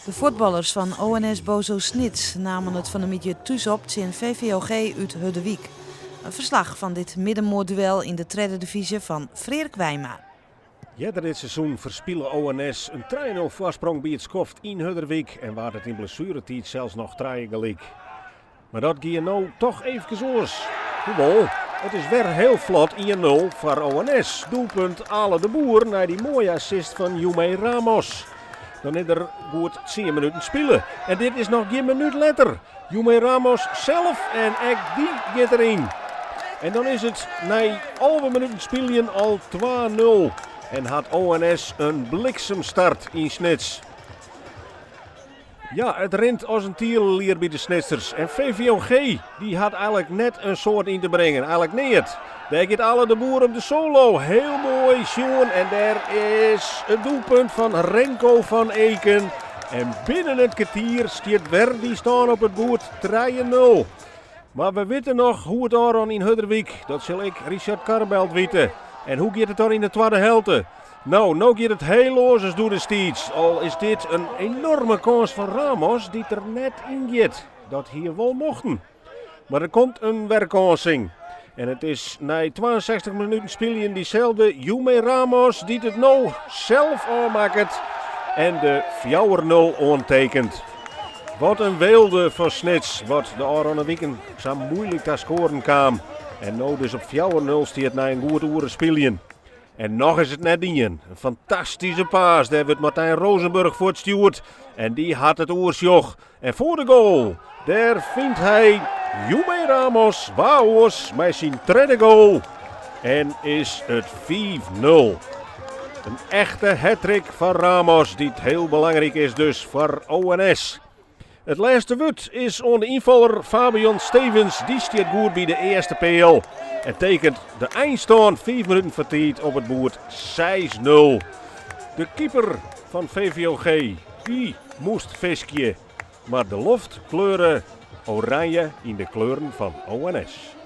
De fuotballers fan ONS Boso Snits namen it fan 'e middei thús op tsjin VVOG út Hurderwyk. In ferslach fan dit middenmoatduel yn de tredde divyzje fan Freark Wijma. Earder dit seizoen ferspile ONS in 3-0 foarsprong by it skoft yn Hurderwyk en waard it yn blessueretiid sels noch trije gelyk. Mar dat gie no toch eefkes oars. Hoewol, it is wer hiel flot 1-0 foar ONS. Doelpunt Ale de Boer nei dy moaie assist fan Yume Ramos. Dan is der goed tsien minuten spile. En dit is noch gjin minút letter. Yume Ramos sels en ek dy giet deryn. En dan is it nei 11 minuten spyljen al 2-0. En hat ONS in bliksemstart yn Snits. Ja, it rint as in tierelier by de Snitsers. En VVOG, dy hat eigenlik net in soad yn te bringen. Eigenlik neat. Dêr giet Ale de Boer op de solo. Hiel moai sjoen. En dêr is it doelpunt fan Renko van Eken. En binnen it kertier stiet wer dy stân op it boerd 3-0. Mar we witte noch hoe't it ôfrûn yn Hurderwyk. Dat sil ek Richard Karrenbelt witte. En hoe giet it dan yn de twadde helte? No, no giet it hiel oars as doedestiids. Al is dit in enoarme kâns fan Ramos dy't der net yn giet. Dat hie wol mochten. Mar der komt in werkânsing. En it is nei 62 minuten spyljen dyselde Yume Ramos dy't it no sels ôfmakket en de 4-0 oantekenet. Wat in weelde fan Snits, wat de ôfrûne wiken sa muoilik ta skoaren kaam. En no dus op 4-0 stiet nei in goed oere spyljen. En noch is it net dien. In fantastyske pass, dêr wurdt Martijn Rozenburg fuortstjoerd. En dy hat it oersjoch. En foar de goal, dêr fynt hy Yume Ramos, wa oars, mei syn tredde goal. En is it 5-0. In echte hattrick foar Ramos, dy't hiel belangryk is dus foar ONS. It lêste wurd is oan de ynfaller Fabian Stevens. Dy stiet goed by de earste peal en tekenet de einstân 5 minuten foar tiid op it boerd 6-0. De keeper fan VVOG, dy moast fiskje, mar de loft kleure oranje yn de kleuren fan ONS.